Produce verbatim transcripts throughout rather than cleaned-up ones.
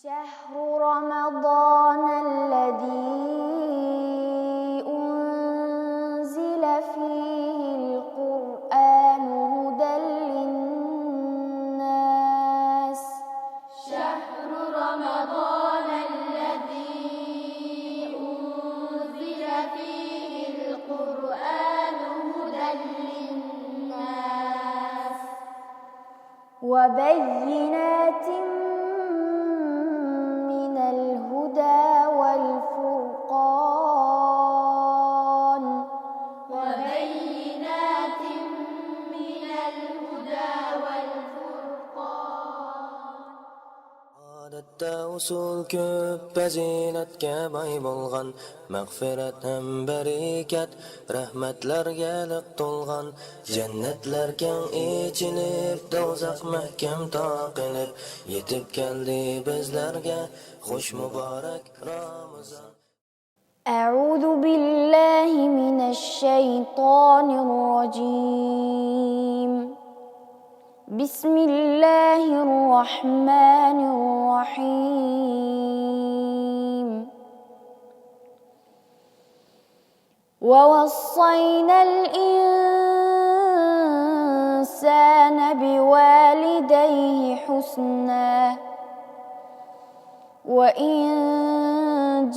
شهر رمضان الذي أنزل فيه القرآن هدى للناس. شهر رمضان الذي أنزل فيه القرآن هدى للناس. وبينات من الهدى والفرقان. وبينات من الهدى والفرقان. ئادەتتە ئۇسۇل كۆپ، پەزىلەتكە باي بولغان، مەغپىرەت ھەم بەرىكەت، رەھمەتلەرگە لىق تولغان، جەننەتلەر كەڭ ئېچىلىپ، دوزاخ مەھكەم تاقىلىپ، يېتىپ كەلدى بىزلەرگە خۇش مۇبارەك رامىزان. أعوذ بالله من الشيطان الرجيم. بسم الله الرحمن الرحيم. ووصينا الإنسان بوالديه حسنا. وإن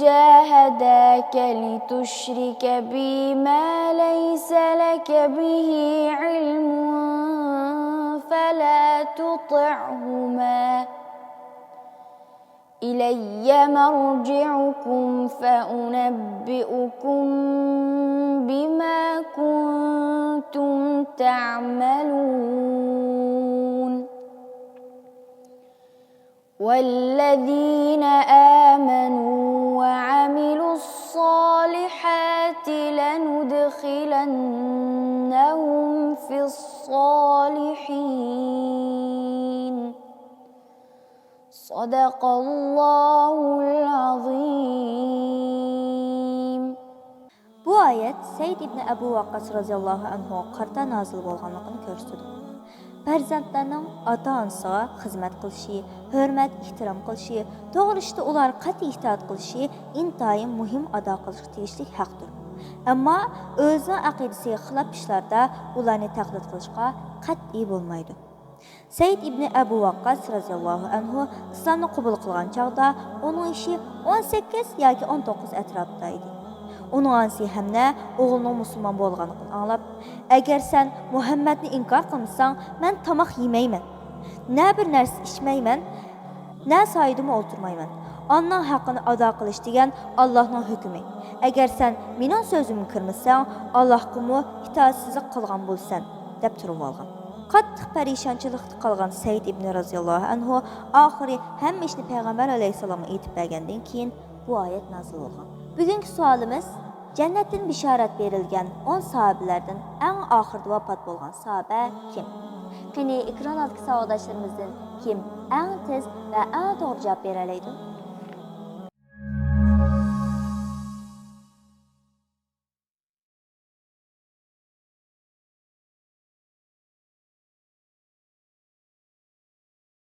جاهداك لتشرك بي ما ليس لك به علم فلا تطعهما. إلي مرجعكم فأنبئكم بما كنتم تعملون. والذين آمنوا وعملوا الصالحات لندخلنهم في الصالحين. صدق الله العظيم. بۇ ئايەت سەئىد ئىبنى ئەبۇ ۋەققاس رازىياللاھۇ ئەنھۇغا قارىتا نازىل بولغانلىقىنى كۆرسىتىدۇ. پەرزەنتلەرنىڭ ئاتا-ئانىسىغا خىزمەت قىلىشى، ھۆرمەت-ئېھتىرام قىلىشى، توغرا ئىشتا ئۇلارغا قەتئىي ئىتائەت قىلىشى ئىنتايىن مۇھىم، ئادا قىلىشقا تېگىشلىك ھەقتۇر. ئەمما ئۆزىنىڭ ئەقىدىسىگە خىلاپ ئىشلاردا ئۇلارنى تەقلىد قىلىشقا قەتئىي بولمايدۇ. سەئىد ئىبنى ئەبۇ ۋەققاس رازىياللاھۇ ئەنھۇ ئىسلامنى قوبۇل قىلغان چاغدا ئۇنىڭ يېشى ئون سەككىز ياكى ئون توققۇز ئەتراپىدا ئىدى. ئۇنىڭ ئانىسى ھەمنە ئوغلىنىڭ مۇسۇلمان بولغانلىقىنى ئاڭلاپ، «ئەگەر سەن مۇھەممەدنى ئىنكار قىلمىساڭ، مەن تاماق يېمەيمەن، نە بىر نەرسە ئىچمەيمەن، نە سايىدىمۇ ئولتۇرمايمەن. ئانىنىڭ ھەققىنى ئادا قىلىش دېگەن ئاللاھنىڭ ھۆكمى. ئەگەر سەن مېنىڭ سۆزۈمگە كىرمىسەڭ، ئاللاھقىمۇ ئىتائەتسىزلىك قىلغان بولىسەن» دەپ تۇرۇۋالغان. قاتتىق پەرىشانچىلىقتا قالغان سەئىد ئىبنى رازىياللاھۇ ئەنھۇ ئاخىرى ھەممە ئىشنى پەيغەمبەر ئەلەيھىسسالامغا ئېيتىپ بەرگەندىن كېيىن بۇ ئايەت نازىل بولغان. بۈگۈنكى سوئالىمىز، جەننەتتىن بېشارەت بېرىلگەن ئون ساھابىلەردىن ئەڭ ئاخىرىدا ۋاپات بولغان ساھابە كىم؟ قېنى، ئېكران ئالدىدىكى ساۋاقداشلىرىمىزدىن كىم ئەڭ تېز ۋە ئەڭ توغرا جاۋاب بېرەلەيدۇ؟